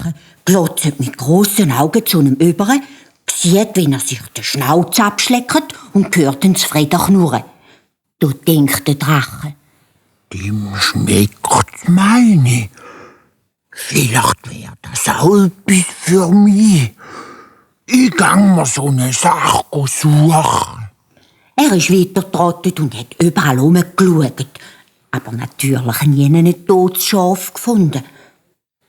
Drache glotzt mit grossen Augen zu ihm über, sieht, wie er sich den Schnauz abschleckt und hört ihn zufrieden knurren. Da denkt der Drache: Dem schmeckt's meine. Vielleicht wär das auch etwas für mich. Ich gang mir so eine Sache suchen. Er ist weitergetrottet und hat überall herumgeschaut, aber natürlich nie ein totes Schaf gefunden.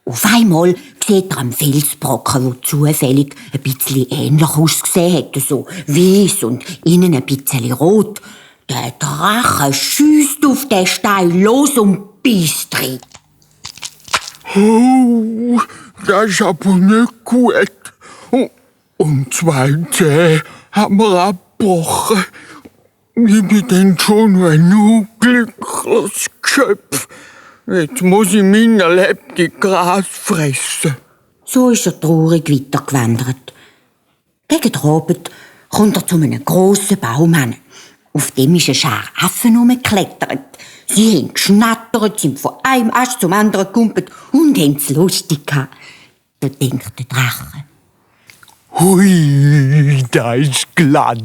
Auf einmal sieht er am Felsbrocken, der zufällig ein bisschen ähnlich ausgesehen hätte, so weiss und innen ein bisschen rot. Der Drache schiesst auf den Stein los und beißt rein. Oh, das ist aber nicht gut. Und 2 Zähne haben wir abgebrochen. Ich bin dann schon ein unglückliches Geschöpf. Jetzt muss ich meiner Lebte Gras fressen. So ist er traurig weitergewandert. Gegen den Abend kommt er zu einem grossen Baum hin. Auf dem ist eine Schar Affen herumgeklettert. Sie haben geschnattert, sind von einem Ast zum anderen gekumpelt und haben es lustig gehabt. Da denkt der Drache: Hui, da ist glatt.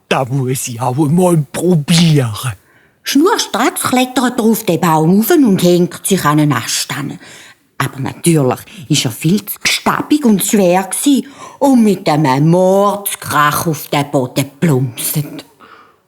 Da muss ich auch mal probieren. Schnurstracks klettert er auf den Baum rauf und hängt sich an einen Ast an. Aber natürlich war er viel zu gestabig und schwer und mit einem Mordskrach auf den Boden plumpset.